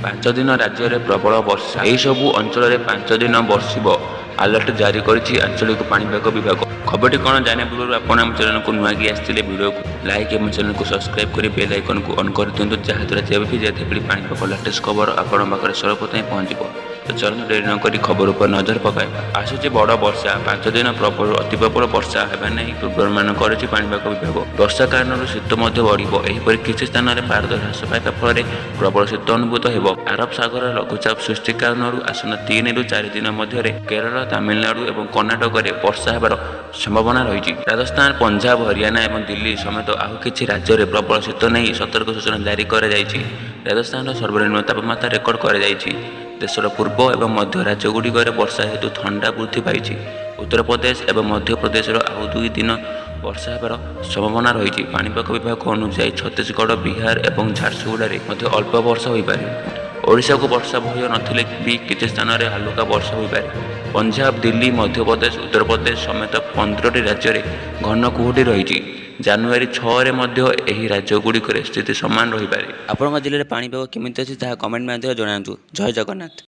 5 ଦିନ ରାଜ୍ୟରେ ପ୍ରବଳ ବର୍ଷା। ଏହିସବୁ ଅଞ୍ଚଳରେ 5 ଦିନ ବର୍ଷିବ, ଆଲର୍ଟ ଜାରି କରିଛି ଆଞ୍ଚଳିକ ପାଣିପାଗ ବିଭାଗ। ଖବରଟି କ'ଣ ଜାଣିବା ପୂର୍ବରୁ ଆପଣ ଆମ ଚ୍ୟାନେଲକୁ ନୂଆକି ଆସିଥିଲେ ଭିଡ଼ିଓକୁ ଲାଇକ୍ ଏବଂ ଚ୍ୟାନେଲକୁ ସବସ୍କ୍ରାଇବ୍ କରି ବେଲ୍ ଆଇକନ୍କୁ ଅନ୍ କରିଦିଅନ୍ତୁ, ଯାହାଦ୍ୱାରା ଯେବେ ବି ଯେତେବେଳେ ପାଣିପାଗ ଲାଟେଷ୍ଟ ଖବର ଆପଣଙ୍କ ପାଖରେ ସର୍ବପ୍ରଥମେ ପହଞ୍ଚିବ। ତ ଚଳନ୍ତୁ, ଡେରି ନକରି ଖବର ଉପରେ ନଜର ପକାଇବା। ଆସୁଛି ବଡ଼ ବର୍ଷା। 5 ଦିନ ପ୍ରବଳ, ଅତି ପ୍ରବଳ ବର୍ଷା ହେବା ନେଇ ପୂର୍ବାନୁମାନ କରିଛି ପାଣିପାଗ ବିଭାଗ। ବର୍ଷା କାରଣରୁ ଶୀତ ମଧ୍ୟ ବଢ଼ିବ। ଏହିପରି କିଛି ସ୍ଥାନରେ ପାରଦ ହ୍ରାସ ପାଇବା ଫଳରେ ପ୍ରବଳ ଶୀତ ଅନୁଭୂତ ହେବ। ଆରବ ସାଗରରେ ଲଘୁଚାପ ସୃଷ୍ଟି କାରଣରୁ ଆସନ୍ତା 3ରୁ 4 ଦିନ ମଧ୍ୟରେ କେରଳ, ତାମିଲନାଡୁ ଏବଂ କର୍ଣ୍ଣାଟକରେ ବର୍ଷା ହେବାର ସମ୍ଭାବନା ରହିଛି। ରାଜସ୍ଥାନ, ପଞ୍ଜାବ, ହରିୟାଣା ଏବଂ ଦିଲ୍ଲୀ ସମେତ ଆଉ କିଛି ରାଜ୍ୟରେ ପ୍ରବଳ ଶୀତ ନେଇ ସତର୍କ ସୂଚନା ଜାରି କରାଯାଇଛି। ରାଜସ୍ଥାନର ସର୍ବନିମ୍ନ ତାପମାତ୍ରା ରେକର୍ଡ କରାଯାଇଛି। ଦେଶର ପୂର୍ବ ଏବଂ ମଧ୍ୟ ରାଜ୍ୟଗୁଡ଼ିକରେ ବର୍ଷା ହେତୁ ଥଣ୍ଡା ବୃଦ୍ଧି ପାଇଛି। ଉତ୍ତରପ୍ରଦେଶ ଏବଂ ମଧ୍ୟପ୍ରଦେଶର ଆଉ 2 ଦିନ ବର୍ଷା ହେବାର ସମ୍ଭାବନା ରହିଛି। ପାଣିପାଗ ବିଭାଗ ଅନୁଯାୟୀ ଛତିଶଗଡ଼, ବିହାର ଏବଂ ଝାରସୁଗୁଡ଼ାରେ ମଧ୍ୟ ଅଳ୍ପ ବର୍ଷା ହୋଇପାରେ। ଓଡ଼ିଶାକୁ ବର୍ଷା ଭୟ ନଥିଲେ ବି କିଛି ସ୍ଥାନରେ ହାଲୁକା ବର୍ଷା ହୋଇପାରେ। ପଞ୍ଜାବ, ଦିଲ୍ଲୀ, ମଧ୍ୟପ୍ରଦେଶ, ଉତ୍ତରପ୍ରଦେଶ ସମେତ 15ଟି ରାଜ୍ୟରେ ଘନ କୁହୁଡ଼ି ରହିଛି। ଜାନୁଆରୀ 6ରେ ମଧ୍ୟ ଏହି ରାଜ୍ୟଗୁଡ଼ିକରେ ସ୍ଥିତି ସମାନ ରହିପାରେ। ଆପଣଙ୍କ ଜିଲ୍ଲାରେ ପାଣିପାଗ କେମିତି ଅଛି, ତାହା କମେଣ୍ଟ ମାଧ୍ୟମରେ ଜଣାନ୍ତୁ। ଜୟ ଜଗନ୍ନାଥ।